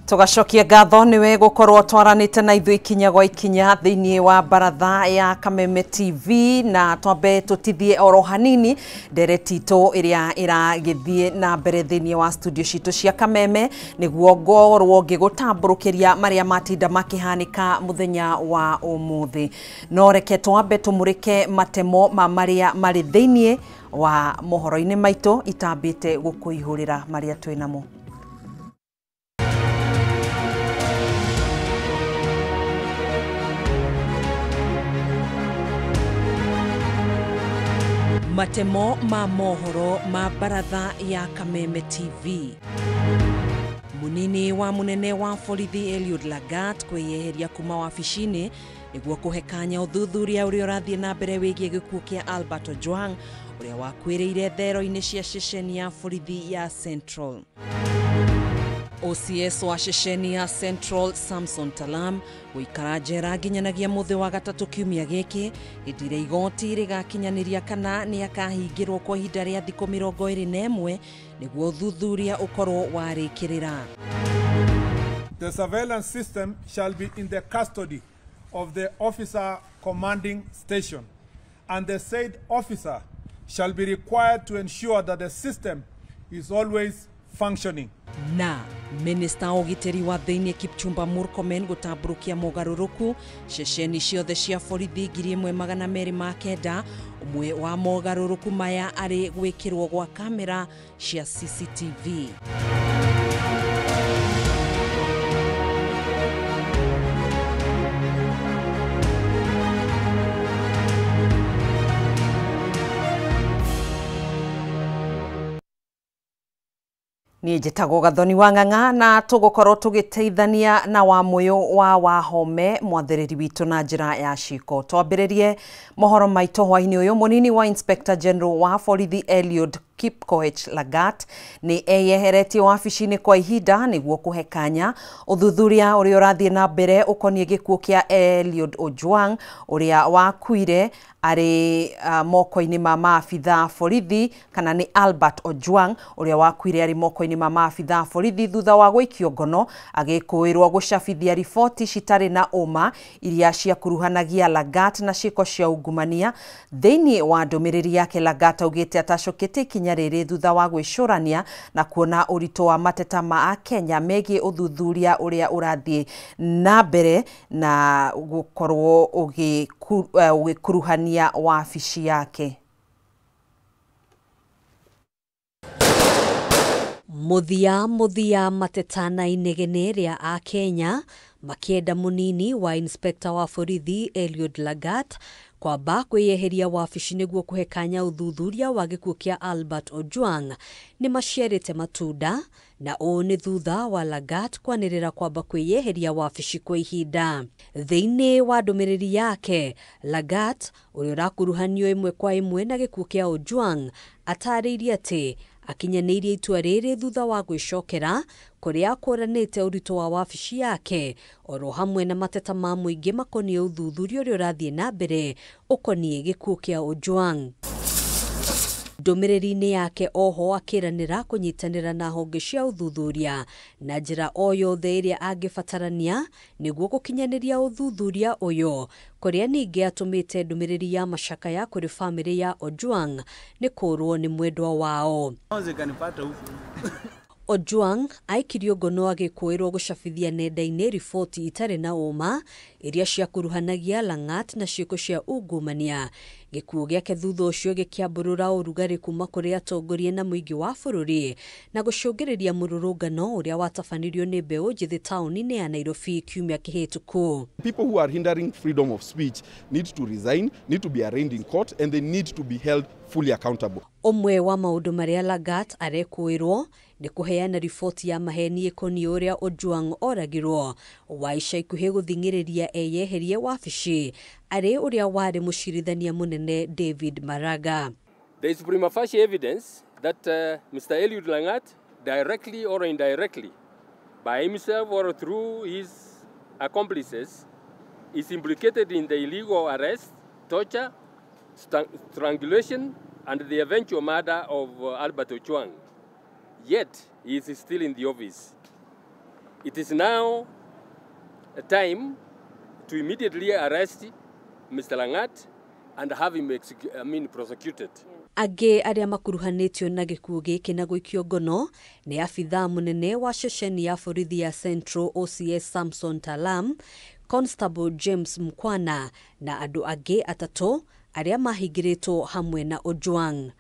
Tugacokia ngatho niwe gukorwo twaranite na ithuĩ ikinya gwa ikinya thĩinĩ wa baratha ya Kameme TV, na twambe tutithie oro hanini ndereti itũ ĩrĩa ĩragĩthiĩ na mbere thĩinĩ wa studio citũ cia Kameme nĩguo ngorwo ngĩgũtambũrũkĩria marĩa matinda makĩhanĩka mũthenya wa ũmũthĩ. No reke twambe tũmũrĩke matemo ma marĩa marĩ thĩinĩ wa mohoro-inĩ maitũ itambĩte gũkũihũrĩra marĩa twĩnamo. Matemo ma mohoro ma baratha ya Kameme TV. Munini wa munene wa borithi Eliud Lagat kwiyeheria kuma wabici-inĩ nĩguo kũhe kanya ũthuthuria ũrĩa ũrathiĩ na mbere wĩgiĩ gĩkuũ kĩa Albert Ojwang ũrĩa wakuĩrĩire thero-inĩ cia ceceni ya borithi ya Central. OCS wa ceceni ya Central Samson Talam gũikara njera nginyanagia mũthĩ wa gatatũ kiumia gĩkĩ hĩndĩ ĩrĩa igoti rĩgakinyanĩria kana nĩ akahingĩrwo kwa ihinda rĩa thikũ 21 nĩguo ũthuthuria ũkorwo warĩkĩrĩra. The surveillance system shall be in the custody of the officer commanding station, and the said officer shall be required to ensure that the system is always functioning. Na Minista wa ũgitĩri wa thĩinĩ Kipchumba Murkomen gũtambũrũkia mogarũrũku ceceni ciothe cia borithi 1209, ũmwe wa mogarũrũku maya arĩ gwĩkĩrwo gwa kamera cia CCTV. Niĩ njĩtagwo Gathoni wa Ng'ang'a na tũgũkorwo tũgĩteithania na wa mũyũ wa Wahome mwathĩrĩri witũ na njĩra ya ciko. Twambĩrĩrie mohoro maitũ hwainĩ ũyũ. Mũnini wa Inspector General wa borithi Eliud Kipkoech Lagat nĩ eyeheretie wabici-inĩ kwa ihinda nĩguo kũhe kanya ũthuthuria ũrĩa ũrathiĩ na mbere ũkoniĩ gĩkuũ kĩa Eliud Ojwang ũrĩa wakuire arĩ moko-inĩ ma maabitha borithi, kana nĩ Albert Ojwang ũrĩa wakuire arĩ moko-inĩ ma maabitha borithi thutha wa gũikio ngono agĩkũĩrwo gũcabithia riboti citarĩ na ũma iria ciakuruhanagia Lagat na ciĩko cia ungumania. Thĩinĩ wa ndũmĩrĩri yake Lagat augĩte atacũkĩte ikinya rĩrĩ thutha wa gwĩcũrania na kuona ũritũ wa mateta ma Akenya megiĩ ũthuthuria ũrĩa ũrathiĩ na mbere na gũkorwo ũgĩkuruhania wabici yake. Mũthia mateta na inegene rĩa Akenya makĩenda mũnini wa Inspector wa borithi Eliud Lagat kwamba kwĩyeheria wabici nĩguo kũhe kanya ũthuthuria wa gĩkuũ kĩa Albert Ojwang nĩ maciarĩte matunda, na ũũ nĩ thutha wa Lagat kwanĩrĩra kwamba kwĩyeheria wabici kwa ihinda. Thĩinĩ wa ndũmĩrĩri yake, Lagat ũrĩa ũrakuruhanio ĩmwe kwa ĩmwe na gĩkuũ kĩa Ojwang atarĩirie atĩ akinyanĩirie itua rĩrĩ thutha wa gwĩcokera kũrĩa akũranĩte ũritũ wa wabici yake oro hamwe na mateta ma mũingĩ makoniĩ ũthuthuria ũrĩa ũrathiĩ na mbere ũkoniĩ gĩkuũ kĩa Ojwang. Ndũmĩrĩri-inĩ yake oho akĩranĩra kũnyitanĩra na honge cia ũthuthuria na njĩra o yothe ĩrĩa angĩbatarania nĩguo gũkinyanĩria ũthuthuria ũyũ, kũrĩa ningĩ atũmĩte ndũmĩrĩri ya macakaya kũrĩ bamĩrĩ ya Ojwang nĩ kũũrwo nĩ mwendwa wao. Ojwang aikirio ngono agĩkũĩrwo gũcabithia nenda-inĩ riboti itarĩ na ũma iria ciakuruhanagia Langat na ciĩko cia ungumania. Gĩkuũ gĩake thutha ũcio gĩkĩambũrũra ũrugarĩ kuma kũrĩ atongoria na mũingĩ wa bũrũri na gũcũngĩrĩria mũrũrũngano ũrĩa watabanirio nĩ mbeũ njĩthĩ taũni-inĩ ya Nairobi kiumia kĩhĩtũku. People who are hindering freedom of speech need to resign, need to be arraigned in court, and they need to be held fully accountable. Ũmwe wa maũndũ marĩa Lagat arekũĩrwo nĩ kũheana riboti ya maheni ĩkoniĩ ũrĩa Ojwang oragirwo wa ica ikuhĩ gũthing'ĩrĩria eyeherie wabici arĩ ũrĩa warĩ mũcirithania mũnene David Maraga. There is prima facie evidence that Mr. Eliud Langat, directly or indirectly, by himself or through his accomplices, is implicated in the illegal arrest, torture, strangulation, and the eventual murder of Albert Ojwang. Yet, he is still in the office. It is now a time to immediately arrest Mr. Langat and have him prosecuted. Angĩ arĩa makuruhanĩtio na gĩkuũ gĩkĩ na gũikio ngono nĩ abithaa mũnene wa ceceni ya borithi ya Central OCS Samson Talam, Constable James Mkwana na andũ angĩ atatũ arĩa mahingĩrĩtwo hamwe na Ojwang.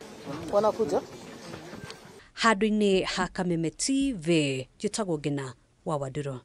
Wanakuja handũ-inĩ ha Kameme TV, njĩtagwo Ngina wa Wandũrũ.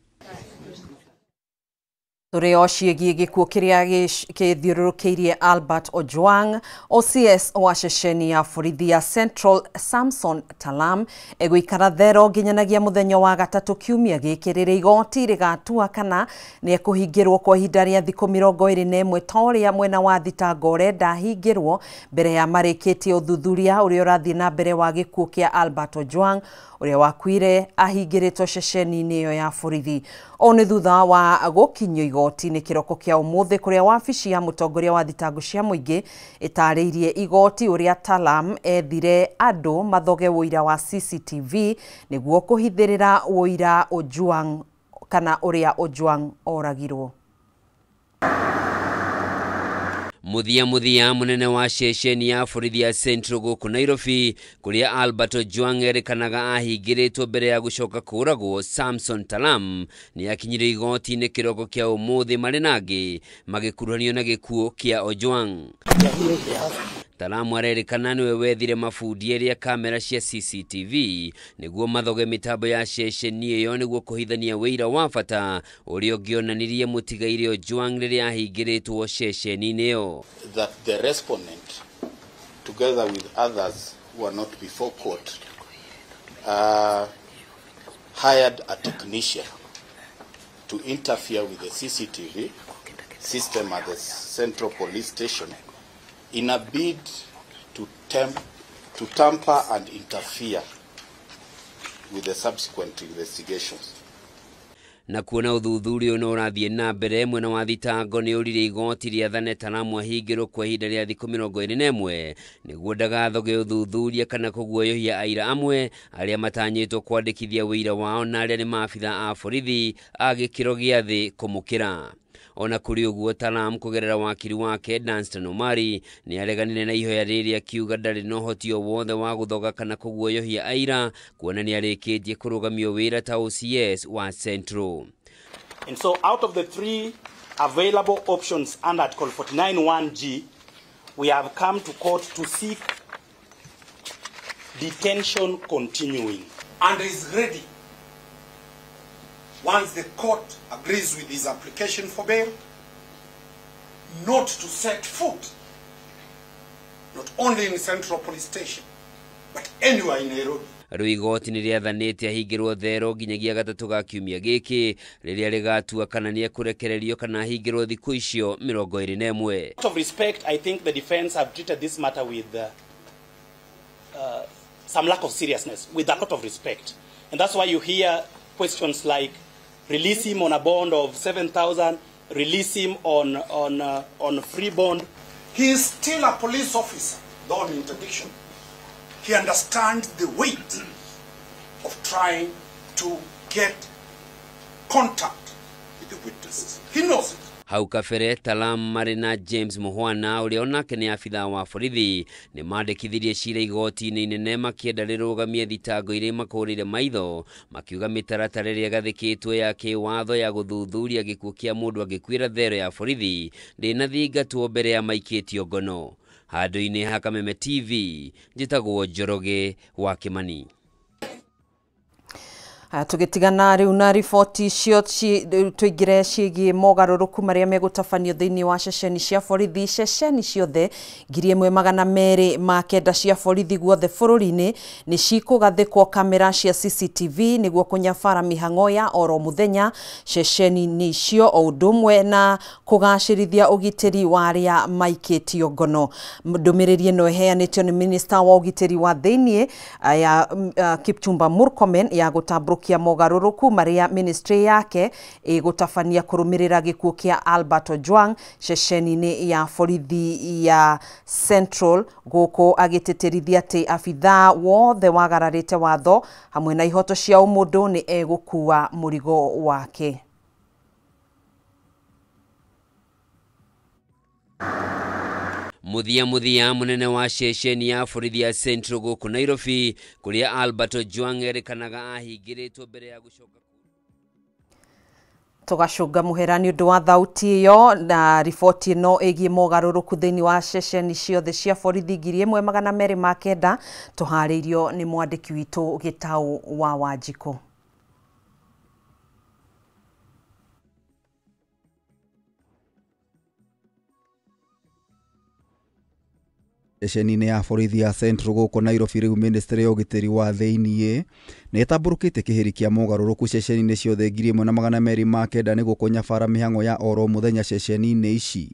Tũrĩ o ciĩgiĩ gĩkuũ kĩrĩa gĩthiũrũrũkĩirie Albert Ojwang, OCS wa ceceni ya borithi ya Central Samson Talam egũikara thero nginyanagia mũthenya wa gatatũ kiumia gĩkĩ rĩrĩa igoti rĩgatua kana nĩ ekũhingĩrwo kwa ihinda rĩa thikũ 21 ta ũrĩa mwena wa thitango ũrenda ahingĩrwo mbere ya marĩkĩtie ũthuthuria ũrĩa ũrathiĩ na mbere wa gĩkuũ kĩa Albert Ojwang ũrĩa wakuire ahingĩrĩtwo ceceni-inĩ ĩyo ya borithi. Ũũ nĩ thutha wa gũkinyio igoti-inĩ kĩroko kĩa ũmũthĩ kũrĩa wabici ya mũtongoria wa thitango cia mũingĩ ĩtarĩirie igoti ũrĩa Talam ethire andũ mathoge ũira wa CCTV nĩguo kũhithĩrĩra ũira Ojwang kana ũrĩa Ojwang oragirwo. Muthia munene wa ceceni ya borithi ya Central gũkũ Nairobi kũrĩa Albert Ojwang erĩkanaga ahingĩrĩtwo mbere ya gũcoka kũũragwo, Samson Talam nĩ akinyire igoti-inĩ kĩroko kĩa ũmũthĩ marĩ na angĩ magĩkuruhanio na gĩkuũ kĩa Ojwang. Talam arerĩkana nĩwe wethire mabundi erĩ a kamera cia CCTV nĩguo mathoge mĩtambo ya ceceni ĩyo nĩguo kũhithania wĩira wa bata ũrĩa ũngĩonanirie mũtigairĩ Ojwang rĩrĩa ahingĩrĩtwo ceceni-inĩ ĩyo. That the respondent, together with others who are not before court, hired a technician to interfere with the CCTV system at the Central Police Station in a bid to tamper and interfere with the subsequent investigations. Na kuona ũthuthuria ũyũ no ũrathiĩ na mbere, mwena wa thitango nĩ ũrire igoti rĩathane Talam ahingĩrwo kwa ihinda rĩa thikũ 21 nĩguo ndagathoge ũthuthuria kana kũguoyohia aira amwe arĩa matanyĩtwo kwandĩkithia wĩira wao na arĩa nĩ maabitha a borithi a gĩkĩro gĩa thĩ kũmũkĩra. Ona kũrĩ ũguo, Talam kũgerera wakiri wake Danstan Omari nĩ areganire na ihoya rĩrĩ akiuga ndarĩ na ũhoti o wothe wa gũthoga kana kũguoyohia aira kuona nĩ arĩkĩtie kũrũgamio wĩra ta OCS wa Central. And so out of the three available options under Article 49(1)(g), we have come to court to seek detention continuing. And is ready, once the court agrees with his application for bail, not to set foot, not only in Central Police Station, but anywhere in Nairobi. Rĩu igoti nĩ rĩathanĩte ahingĩrwo thero nginyagia gatatũ ga kiumia gĩkĩ rĩrĩa rĩgatua kana nĩ ekũrekererio kana ahingĩrwo thikũ icio 21. Out of respect, I think the defense have treated this matter with some lack of seriousness, with a lot of respect. And that's why you hear questions like, release him on a bond of 7,000, release him on free bond. He is still a police officer, though on interdiction. He understands the weight of trying to get contact with the witnesses. He knows it. Hau kabere Talam marĩ na James Muhwana ũrĩa onake nĩ abithaa wa borithi nĩ mandĩkithirie cira igoti-inĩ inene makĩenda rĩrũgamie thitango iria makũrĩire maitho makiuga mĩtaratara ĩrĩa ĩgathĩkĩtwo ya kĩwatho ya gũthuthuria gĩkuũ kĩa mũndũ angĩkuĩra thero ya borithi ndĩnathingatwo mbere ya maikĩtio ngono. Handũ-inĩ ha Kameme TV, njĩtagwo Njoroge wa Kĩmani. Tũgĩtigana rĩu na riboti icio tũingĩre ciĩgiĩ mogarũrũku marĩa megũtabanio thĩinĩ wa ceceni cia borithi. Ceceni ciothe 1209 cia borithi guothe bũrũri-inĩ nĩ cikũgathĩkwo kamera cia CCTV nĩguo kũnyabara mĩhang'o ya oro mũthenya ceceni-inĩ icio o ũndũ ũmwe na kũgacĩrithia ũgitĩri wa arĩa maikĩtio ngono. Ndũmĩrĩri ĩno ĩheanĩtio nĩ minista wa ũgitĩri wa thĩinĩ ya Kipchumba Murkomen ya gũtambũrũkia Gũtambũrũkia mogarũrũku marĩa ministry yake ĩgũtabania kũrũmĩrĩra gĩkuũ kĩa Albert Ojwang ceceni-inĩ ya borithi ya Central gũkũ agĩtĩtĩrithia atĩ abithaa wothe wagararĩte watho hamwe na ihoto cia ũmũndũ nĩ egũkua mũrigo wake. Muthia muthia munene wa ceceni ya borithi ya Central gũkũ Nairobi kũrĩa Albert Ojwang erĩkanaga ahingĩrĩtwo mbere ya gũcoka. Tũgacũnga mũhera nĩ ũndũ wa thauti ĩyo na riboti ĩno ĩgiĩ mogarũrũku thĩinĩ wa ceceni ciothe cia borithi 1209 tũharĩirio nĩ mwandĩki witũ Gĩtaũ wa Wanjikũ. Ceceni-inĩ ya borithi ya Central gũkũ Nairobi rĩu ministry ya ũgitĩri wa thĩiniĩ nĩ ĩtambũrũkĩtie kĩhĩri kĩa mogarũrũku ceceni-inĩ ciothe 1209 nĩguo kũnyabara mĩhang'o ya oro mũthenya ceceni-inĩ ici.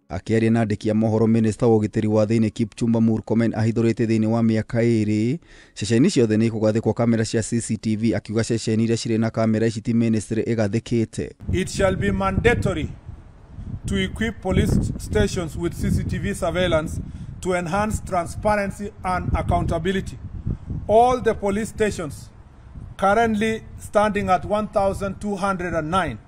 Akĩaria na andĩki a mohoro, minista wa ũgitĩri wa thĩiniĩ Kipchumba Murkomen ahithũrĩte thĩinĩ wa mĩaka 2 ceceni ciothe nĩ ikũgathĩkwo kamera cia CCTV, akiuga ceceni iria cirĩ na kamera ici ti ministry ĩgathĩkĩte. It shall be mandatory to equip police stations with CCTV surveillance to enhance transparency and accountability. All the police stations currently standing at 1,209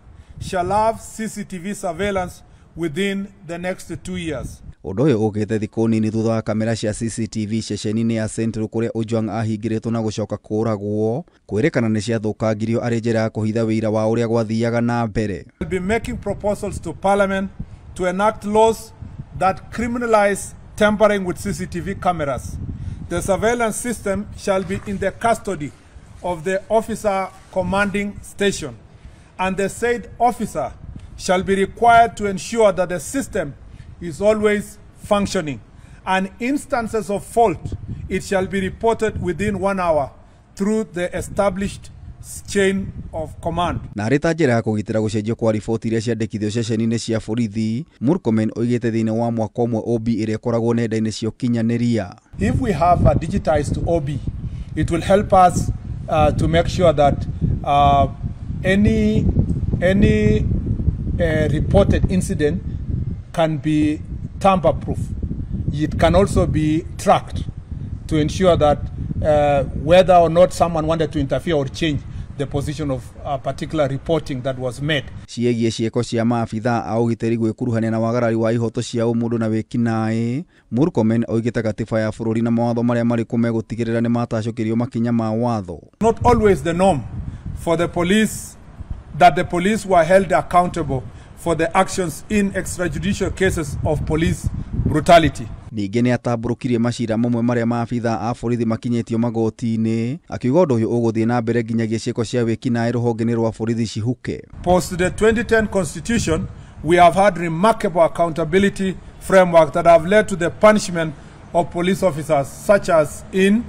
shall have CCTV surveillance within the next 2 years. Ũndũ ũyũ ũkĩte thikũ nini thutha wa kamera cia CCTV ceceni-inĩ ya Central kũrĩa Ojwang ahingĩrĩtwo na gũcoka kũũragwo kwĩrĩkana nĩ ciathũkangirio arĩ njĩra ya kũhitha wĩira wa ũrĩa gwathiaga na mbere. We'll be making proposals to Parliament to enact laws that criminalize tampering with CCTV cameras. The surveillance system shall be in the custody of the officer commanding station, and the said officer shall be required to ensure that the system is always functioning, and instances of fault, it shall be reported within 1 hour through the established chain of command. Na arĩ ta njĩra ya kũgitĩra gũcenjio kwa riboti iria ciandĩkithio ceceni-inĩ cia borithi, Murkomen oigĩte thĩinĩ wa mwaka ũmwe OB ĩrĩa ĩkoragwo nenda-inĩ cia ũkinyanĩria. If we have a digitized OB, it will help us to make sure that any reported incident can be tamper-proof. It can also be tracked to ensure that whether or not someone wanted to interfere or change the position of a particular reporting that was made. Ciĩgiĩ ciĩko cia maabithaa a ũgitĩri gwĩkuruhania na wagarari wa ihoto cia ũmũndũ na wĩkinaĩ, Murkomen oigĩte gatiba ya bũrũri na mawatho marĩa marĩ kuo megũtigĩrĩra nĩmatacũkĩrio makinya ma watho. Not always the norm for the police that the police were held accountable for the actions in extrajudicial cases of police brutality. Ningĩ nĩ atambũrũkirie macira mamwe marĩa maabithaa a borithi makinyĩtio magoti-inĩ, akiuga ũndũ ũyũ ũgũthiĩ na mbere nginyagia ciĩko cia wĩkinaĩ rũhonge-inĩ rwa borithi cihuke. Post the 2010 Constitution, we have had remarkable accountability framework that have led to the punishment of police officers, such as in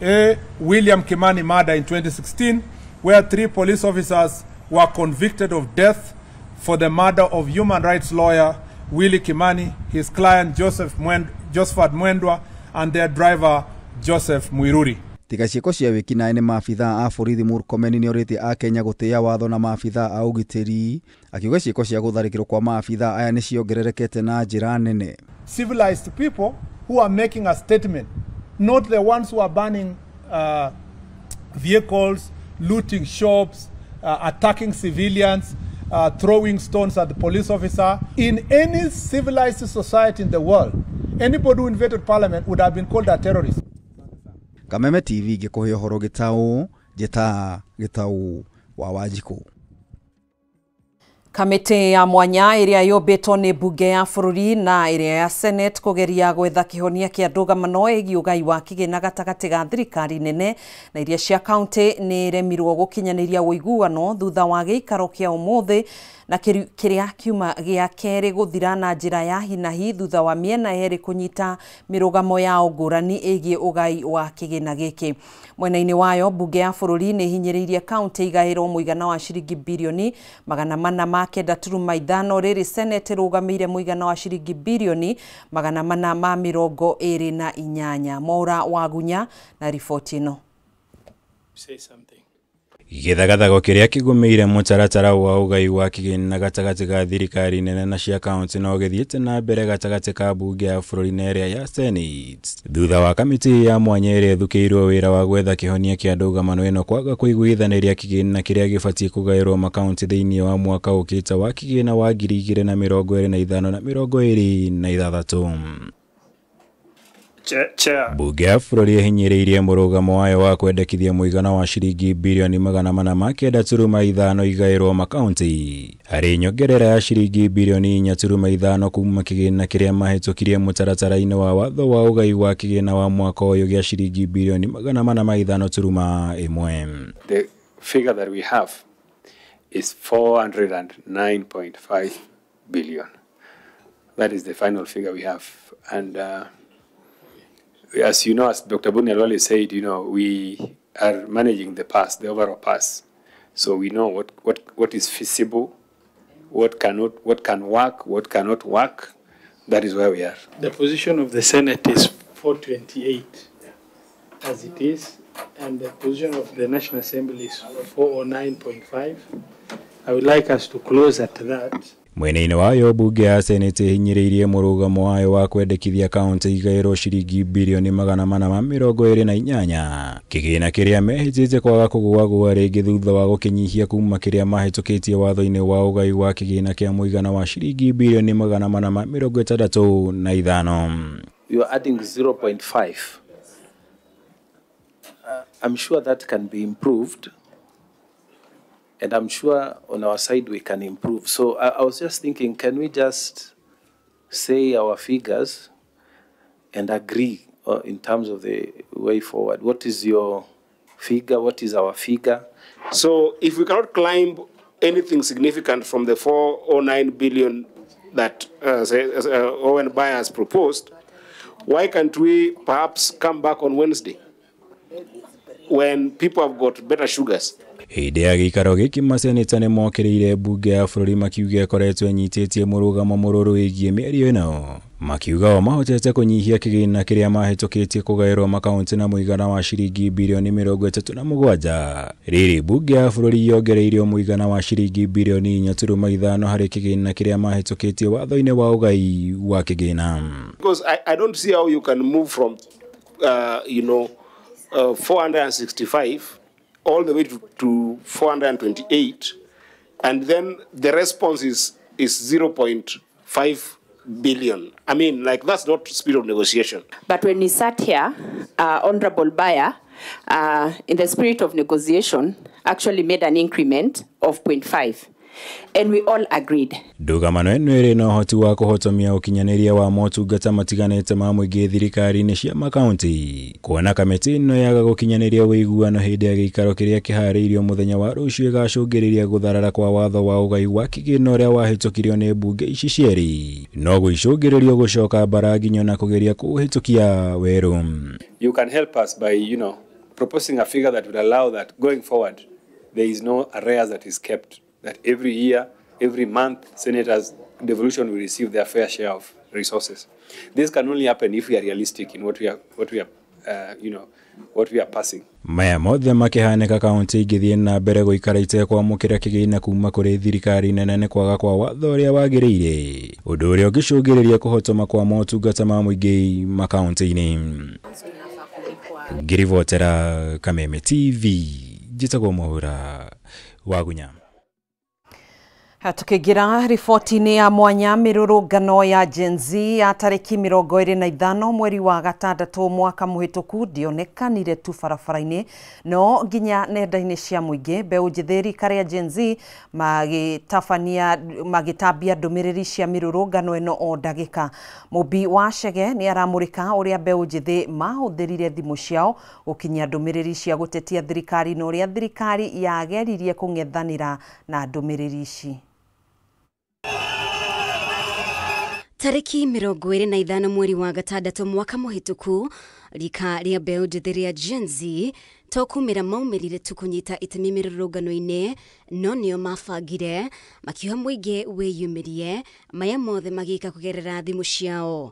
A. William Kimani murder in 2016, where 3 police officers were convicted of death for the murder of human rights lawyer Willie Kimani, his client Josephat Mwendwa, and their driver Joseph Muiruri. Tiga ciĩko cia wĩkinaĩ nĩ maabithaa a borithi, Murkomen nĩorĩtie a Kenya gũtĩĩa watho na maabithaa a ũgitĩri, akiuga ciĩko cia gũtharĩkĩrwo kwa maabithaa aya nĩ ciongererekete na njĩra nene. Civilized people who are making a statement, not the ones who are burning vehicles, looting shops, attacking civilians, throwing stones at the police officer. In any civilized society in the world, anybody who invaded parliament would have been called a terrorist. Kameme TV ngĩkũhe ũhoro Gĩtaũ, njĩta Gĩtaũ wa Wanjikũ. Kamĩtĩ ya mwanya ĩrĩa yũmbĩtwo nĩ mbunge ya bũrũri na ĩrĩa ya Senate kũgeria gwetha kĩhonia kĩa ndũgamano ĩgiĩ ũgai wa kĩgĩna gatagatĩ ga thirikari nene na iria cia kaunti nĩ ĩremirwo gũkinyanĩria ũiguano thutha wa gĩikaro kĩa ũmũthĩ na kĩrĩa kiuma gĩa kerĩ gũthira na njĩra ya hinahi thutha wa mĩena yerĩ kũnyita mĩrũgamo yao ngũrani ĩgiĩ ũgai wa kĩgĩna gĩkĩ. Mwena-inĩ wayo mbunge ya bũrũri nĩ ĩhinyĩrĩirie kaunti igaĩrwo mũigana wa ciringi birioni 409.5 rĩrĩ Senate ĩrũgamĩire mũigana wa ciringi birioni 428. Mwaura Wagunya na riboti ĩno. say something. Gĩthagathago kĩrĩa kĩgũmĩire mũtaratara wa ũgai wa kĩgĩna gatagatĩ ga thirikari nene na cia kaunti no gĩthiĩte na mbere gatagatĩ ka mbunge ya bũrũri na ĩrĩa ya Senate, thutha wa kamĩtĩ ya mwanya ĩrĩa ĩthukĩirwo wĩra wa gwetha kĩhonia kĩa ndũgamano ĩno kwaga kũiguithanĩria kĩgĩna kĩrĩa gĩbatiĩ kũgaĩrwo makaunti thĩinĩ wa mwaka ũkĩte wa kĩgĩna wa 2025 na 2026. Bunge ya bũrũri ĩhinyĩrĩirie mũrũgamo wayo wa kwendekithia mũigana wa ciringi birioni 409.5 igaĩrwo makaunti harĩ nyongerera ya ciringi birioni 4.5 kuma kĩgĩna kĩrĩa mahĩtũkirie mũtaratara-inĩ wa watho wa ũgai wa kĩgĩna wa mwaka ũyũ gĩa ciringi birioni 405.1. The figure that we have is 409.5 billion. That is the final figure we have. And as you know, as Dr. Boni Khalwale said, you know, we are managing the pass, the overall pass. So we know what is feasible, what cannot, what can work, what cannot work. That is where we are. The position of the Senate is 428 as it is, and the position of the National Assembly is 409.5. I would like us to close at that. Mwena-inĩ wayo mbunge ya Senate ĩhinyĩrĩirie mũrũgamo wayo wa kwendekithia kaunti igaĩrwo ciringi birioni 428 kĩgĩna kĩrĩa mehĩtĩte kwaga kũgũagũa rĩngĩ thutha wa gũkĩnyihia kuma kĩrĩa mahĩtũkĩtie watho-inĩ wa ũgai wa kĩgĩna kĩa mũigana wa ciringi birioni 465. You are adding 0.5. I'm sure that can be improved. And I'm sure on our side we can improve. So I was just thinking, can we just say our figures and agree in terms of the way forward? What is your figure? What is our figure? So if we cannot climb anything significant from the 409 billion that Owen Baya has proposed, why can't we perhaps come back on Wednesday when people have got better sugars? Hĩndĩ ya gĩikaro gĩkĩ maseneta nĩ mokĩrĩire mbunge ya bũrũri makiuga ĩkoretwo ĩnyitĩtie mũrũgamo mũrũrũ wĩgiĩ mĩario ĩno, makiuga o mahotete kũnyihia kĩgĩna kĩrĩa mahĩtũkĩtie kũgaĩrwo makaunti na mũigana wa ciringi birioni 37. Rĩrĩ mbunge ya bũrũri yongereirio mũigana wa ciringi birioni 4.5 harĩ kĩgĩna kĩrĩa mahĩtũkĩtie watho-inĩ wa ũgai wa kĩgĩna. Because I don't see how you can move from 465 all the way to 428, and then the response is 0.5 billion. I mean, like, that's not spirit of negotiation. But when we sat here, Honorable Baya, in the spirit of negotiation, actually made an increment of 0.5. And we all agreed. Ndũgamano ĩno ĩrĩ na ũhoti wa kũhotomia ũkinyanĩria wa motungata matiganĩte ma mũingĩ thirikari-inĩ cia makaunti, kuona kamĩtĩ ĩno yaga gũkinyanĩria ũiguano hĩndĩ ya gĩikaro kĩrĩa kĩharĩirio mũthenya wa rũciũ ĩgacũngĩrĩria gũtharara kwa watho wa ũgai wa kĩgĩna ũrĩa wahĩtũkirio nĩ mbunge ici cierĩ, no gũicũngĩrĩrio gũcoka mbara nginyo na kũgeria kũũhĩtũkia werũ. You can help us by, you know, proposing a figure that would allow that going forward there is no arrears that is kept, that every year, every month, senators, devolution will receive their fair share of resources. This can only happen if we are realistic in what we are passing. Maya mothe makĩhanĩka kaunti ingĩthiĩ na mbere gũikara itekwamũkĩra kĩgĩna kuma kũrĩ thirikari nene nĩ kwaga kwa watho ũrĩa wagĩrĩire, ũndũ ũrĩa ũngĩcũngĩrĩria kũhotoma kwa motungata ma mũingĩ makaunti-inĩ. Ngĩribotera Kameme TV, njĩtagwo Mũhũra wa Gunya. Tukĩingĩra riboti-inĩ ya mwanya, mĩrũrũngano ya Gen Z ya tarĩki 25 mweri wa gatandatũ mwaka mũhĩtũku ndĩonekanire tu barabara-inĩ no nginya nenda-inĩ cia mũingĩ. Mbeũ njĩthĩ rika rĩa Gen Z magĩtambia ndũmĩrĩri cia mĩrũrũngano ĩno o ndagĩka. Mũmbi wa Chege nĩ aramũrĩka ũrĩa mbeũ njĩthĩ mahũthĩrire thimũ ciao gũkinyia ndũmĩrĩri cia gũtetia thirikari na ũrĩa thirikari yageririe kũng'ethanĩra na ndũmĩrĩri ici. Tariki 25 mweri wa gatandatũ mwaka mũhĩtũku, rika rĩa mbeũ njĩthĩ rĩa Gen Z to kumĩra maumĩrire tu kũnyita itemi mĩrũrũngano-inĩ no nĩo mabangire makiuga mũingĩ wĩyumĩrie, maya mothe magĩka kũgerera thimũ ciao.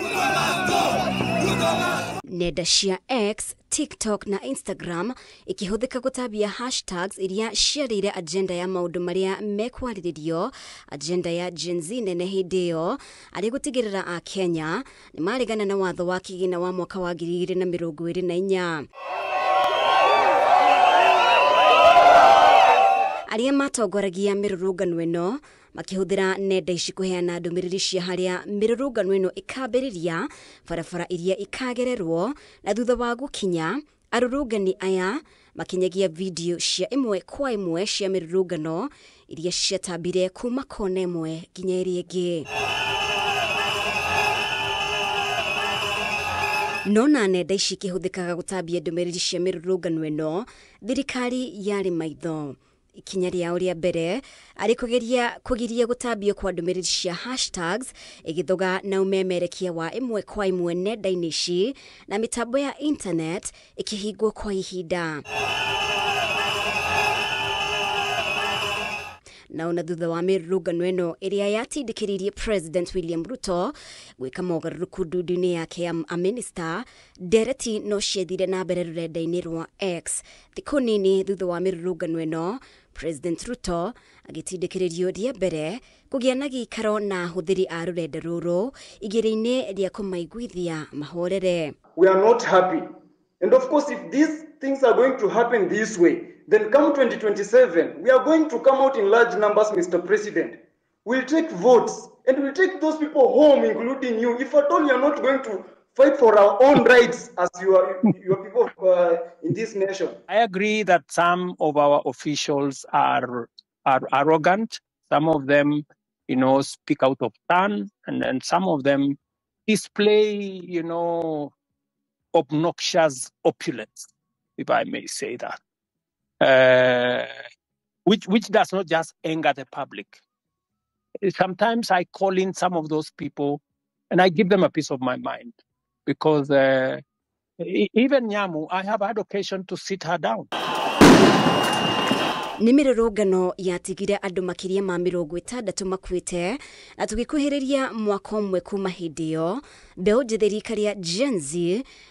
Nenda cia X, TikTok na Instagram ikihũthĩka gũtambia hashtags iria ciarĩire agenda ya maũndũ marĩa mekwarĩrĩrio. Agenda ya Gen Z nene hĩndĩ ĩyo arĩ gũtigĩrĩra a Kenya nĩ maregana na watho wa kĩgĩna wa mwaka wa 2024. Arĩa matongoragia mĩrũrũngano ĩno makĩhũthĩra nenda ici kũheana ndũmĩrĩri cia harĩa mĩrũrũngano ĩno ĩkambĩrĩria, barabara iria ikagererwo, na thutha wa gũkinya arũrũngani aya makinyagia video cia ĩmwe kwa ĩmwe cia mĩrũrũngano iria ciatambire kuma kona ĩmwe nginya ĩrĩa ĩngĩ. No na nenda ici ikĩhũthĩkaga gũtambia ndũmĩrĩri cia mĩrũrũngano ĩno, thirikari yarĩ maitho. Ikinya rĩao rĩa mbere arĩ kũgeria kũgiria gũtambio kwa ndũmĩrĩri cia hashtags ĩgĩthoga na ũmemerekia wa ĩmwe kwa ĩmwe nenda-inĩ ici na mĩtambo ya internet ĩkĩhingwo kwa ihinda. Na ona thutha wa mĩrũrũngano ĩno ĩrĩa yatindĩkĩrĩirie President William Ruto gwĩka mogarũrũku ndundu-inĩ yake ya amĩnĩsta, ndereti no ciathire na mbere rũrenda-inĩ rwa X. Thikũ nini thutha wa mĩrũrũngano ĩno, President Ruto agĩtindĩkĩrĩrio rĩa mbere kũgĩa na gĩikaro na ahũthĩri a rũrenda rũrũ igĩrĩ-inĩ rĩa kũmaiguithia mahorere. We are not happy. And of course, if these things are going to happen this way, then come 2027, we are going to come out in large numbers, Mr. President. We'll take votes and we'll take those people home, including you, if at all you are not going to fight for our own rights as your people in this nation. I agree that some of our officials are arrogant. Some of them, you know, speak out of turn, and then some of them display, you know, obnoxious opulence, if I may say that. Which does not just anger the public. Sometimes I call in some of those people and I give them a piece of my mind, because even Nyamu, I have had occasion to sit her down. Nĩ mĩrũrũngano yatigire andũ makĩria ma 60 makuĩte, na tũgĩkuhĩrĩria mwaka ũmwe kuma hĩndĩ ĩyo, mbeũ njĩthĩ rika rĩa Gen Z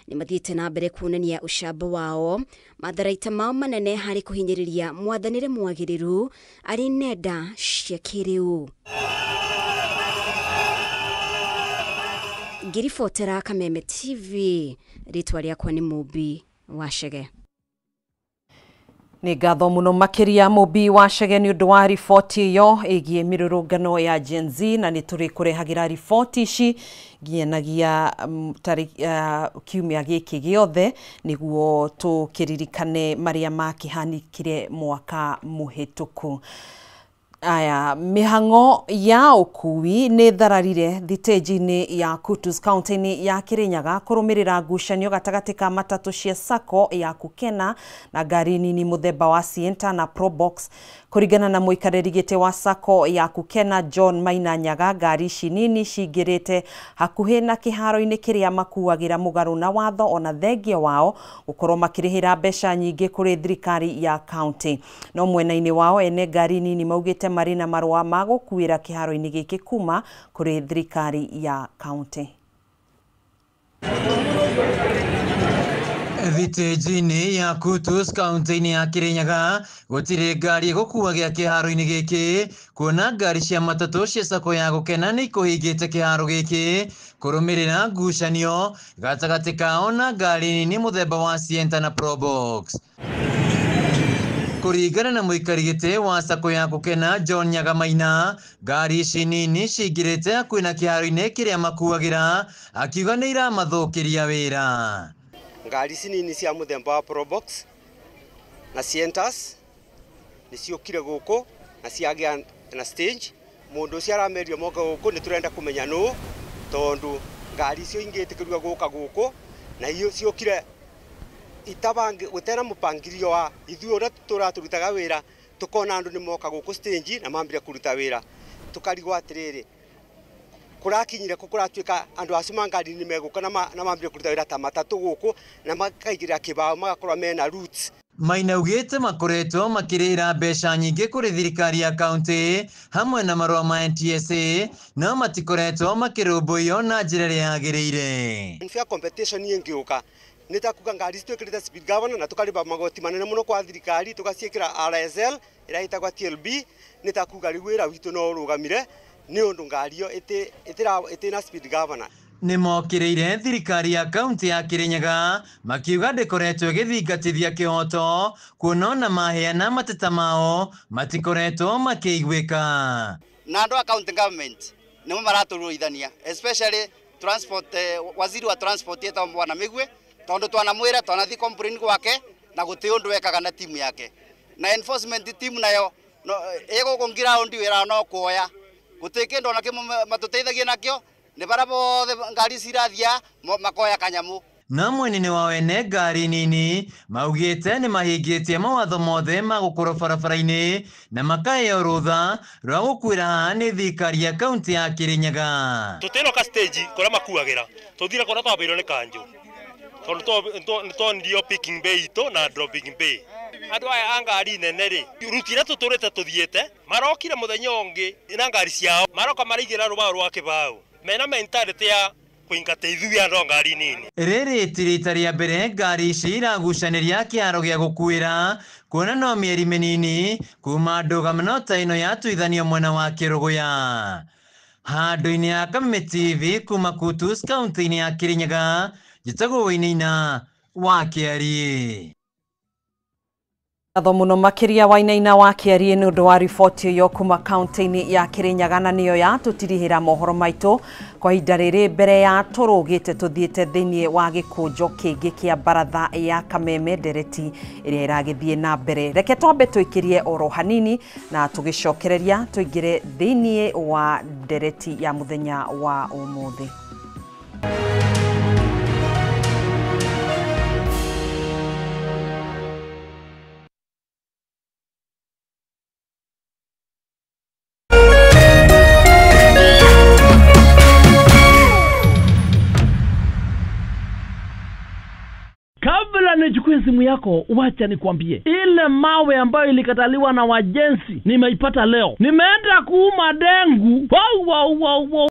nĩ mathiĩte na mbere kuonania ũcamba wao, matharaita mao manene harĩ kũhinyĩrĩria mwathanĩre mwagĩrĩru arĩ nenda cia kĩrĩu. Ngĩribotera Kameme TV, rĩtwa rĩakwa nĩ Mũmbi wa Chege. Nĩ ngatho mũno makĩria Mũmbi wa Chege nĩ ũndũ wa riboti ĩyo ĩgiĩ mĩrũrũngano ya Gen Z, na nĩ tũrĩkũrehagĩra riboti ici nginyanagia kiumia gĩkĩ gĩothe nĩguo tũkĩririkane marĩa makĩhanĩkire mwaka mũhĩtũku. Aya, mĩhang'o ya ũkui nĩ thararire thitĩnji-inĩ ya Kutus kaunti-inĩ ya Kirinyaga kũrũmĩrĩra ngucanio gatagatĩ ka matatũ cia Sacco ya Kukena na ngari nini mũthemba wa Sienta na Probox. Kũringana na mũikarĩri gĩtĩ wa Sacco ya Kukena John Maina Nyaga, ngari ici nini cingĩrĩte hakuhĩ na kĩharo-inĩ kĩrĩa makuagĩra mũgarũ na watho ona thengia wao gũkorwo makĩrĩhĩra mbeca nyingĩ kũrĩ thirikari ya kaunti. No mwena-inĩ wao ene ngari nini maugĩte marĩ na marũa ma gũkuĩra kĩharo-inĩ gĩkĩ kuma kũrĩ thirikari ya kaunti. Thitĩnji-inĩ ya Kutus kaunti-inĩ ya Kirinyaga gũtirĩ ngari ĩgũkuagĩa kĩharo-inĩ gĩkĩ, kuona ngari cia matatũ cia Sacco ya Gũkena nĩ ikũhingĩte kĩharo gĩkĩ kũrũmĩrĩra ngucanio gatagatĩ kao na ngari nini mũthemba wa Sienta na Probox. Kũringana na mũikari gĩtĩ wa Sacco ya Gũkena John Nyaga Maina, ngari ici nini cingĩrĩte hakuhĩ na kĩharo-inĩ kĩrĩa makuagĩra, akiuga nĩ iramathũkĩria wĩra. Ngari ici nini cia mũthemba wa Probox na Sientas nĩ ciũkire gũkũ na ciagĩa na stage. Mũndũ ũcio aramerio moke gũkũ nĩ tũrenda kũmenya nũ, tondũ ngari icio ingĩtĩkĩrio gũka gũkũ na ciũkire gũtena mũpangirio wa ithuĩ ũrĩa tũratũrutaga wĩra, tũkona andũ nĩ moka gũkũ stage na mambire kũruta wĩra, tũkarigwo atĩrĩrĩ kũrakinyire kũ kũratuĩka andũ acio ma ngari nĩ megũka na mambire kũruta wĩra ta matatũ gũkũ na makaigĩrĩra kĩbaũ magakorwo mena routes. Maina augĩte makoretwo makĩrĩhĩra mbeca nyingĩ kũrĩ thirikari ya kaunti hamwe na marũa ma NTSA no matikoretwo makĩrũmbũiyo na njĩra ĩrĩa yagĩrĩire. Unfair competition ĩngĩũka nĩ ta kuga ngari twĩkĩrĩte speed governor na tũkarĩba magoti manene mũno kwa thirikari tũgaciĩkĩra RSL ĩrĩa ĩtagwo TLB nĩ ta kuga rĩu wĩra witũ no ũrũgamire nĩ ũndũ ngari ĩyo ĩtĩ na speed governor. Nĩ mokĩrĩire thirikari ya kaunti ya Kirinyaga makiuga ndĩkoretwo ĩgĩthingatithia kĩhoto kuona ona maheana mateta mao matikoretwo makĩiguĩka. Na andũ a county government nĩmo maratũrũithania, especially transport, waziri wa transport etagwo Bwana Migwe, tondu twanamwira twanathi complain gwake na guti undu ekaga na timu yake na enforcement team nayo no iguku ground wira no kuoya guti kindu ona kimwe matuteithagia nakio ni bara bothe ngari cirathia makoya kanyamu. No mwenene wa wene ngari nini maugĩte nĩ mahingĩtie mawatho mothe ma gũkorwo barabara-inĩ na makaheo rũtha rwa gũkuĩra haha nĩ thirikari ya kaunti ya Kirinyaga. Tũtĩroka stage kũrĩa makuagĩra tũthire kũrĩa twambĩirwo nĩ kanjũ tondũ nĩtwonirio picking bay itũ na dropping bay. Andũ aya a ngari nene rĩ ruti iria tũtũrĩte tũthiĩte marokire mũthenya ũngĩ na ngari ciao maroka maraigĩra rũbaũ rwa kĩbaũ mena mentality ya kũingata ithuĩ andũ a ngari nini. Rĩrĩ ti rita rĩa mbere ngari ici iragucanĩria kĩharo gĩa gũkuĩra kuona no mĩeri mĩnini kuma ndũgamano ta ĩno yatuithanio mwena wa Kĩrũgũya. Handũ-inĩ ya Kameme TV kuma Kutus kaunti-inĩ ya Kirinyaga, njĩtagwo Wainaina wa Kĩariĩ. Ngatho mũno makĩria Wainaina wa Kĩariĩ nĩ ũndũ wa riboti ĩyo kuma kaunti-inĩ ya Kirinyaga na nĩyo yatũtirihĩra mohoro maitũ kwa ihinda rĩrĩ mbere ya tũrũgĩte tũthiĩte thĩinĩ wa gĩkũnjo kĩngĩ kĩa baratha ya Kameme ndereti ĩrĩa ĩragĩthiĩ na mbere. Reke twambe tũikĩrie oro hanini na tũgĩcokereria tũingĩre thĩinĩ wa ndereti ya mũthenya wa ũmũthĩ. Kabla nichukue simu yako, wacha nikwambie, ile mawe ambayo ilikataliwa na wajenzi nimeipata leo. Nimeenda kuuma dengu. Wow, wow, wow, wow.